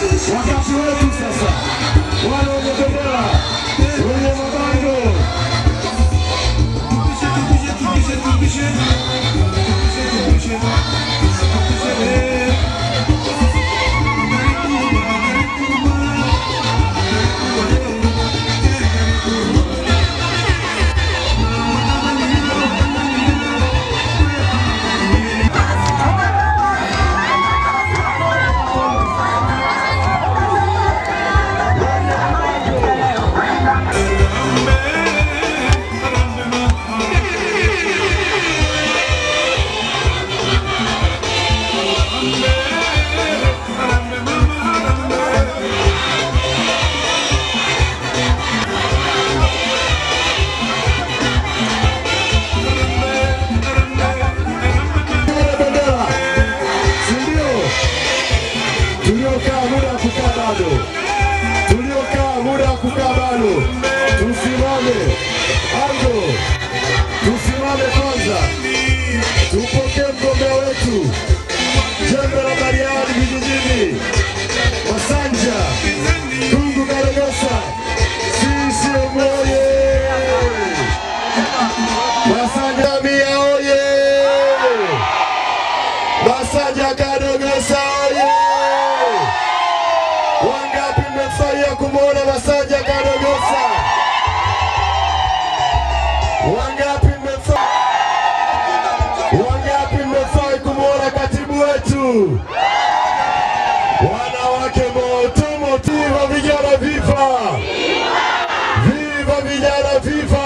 Wakati wetu sasa, wale wenye bendera, wenye mabango, Tupishe, tupishe, tupishe, tupishe, tupishe, tupishe. Wale bendera, si ndio? Tuliokaa muda wa kukaa bado, tuliokaa muda wa kukaa bado, tusimame ango, tusimame kwanza, tupokee mgombea wetu jembe la Bariadi vijijini, Masanja Kungu Kadogosa, CCM oye! Masanja Mia oye! Masanja Kadogosa oye! Wangapi mmefurahia kumwona Masanja Kadogosa? Wangapi mmefurahi? Wangapi mmefurahi kumwona katibu wetu? Wanawake moto moto, viva vijana, viva! Viva vijana, viva!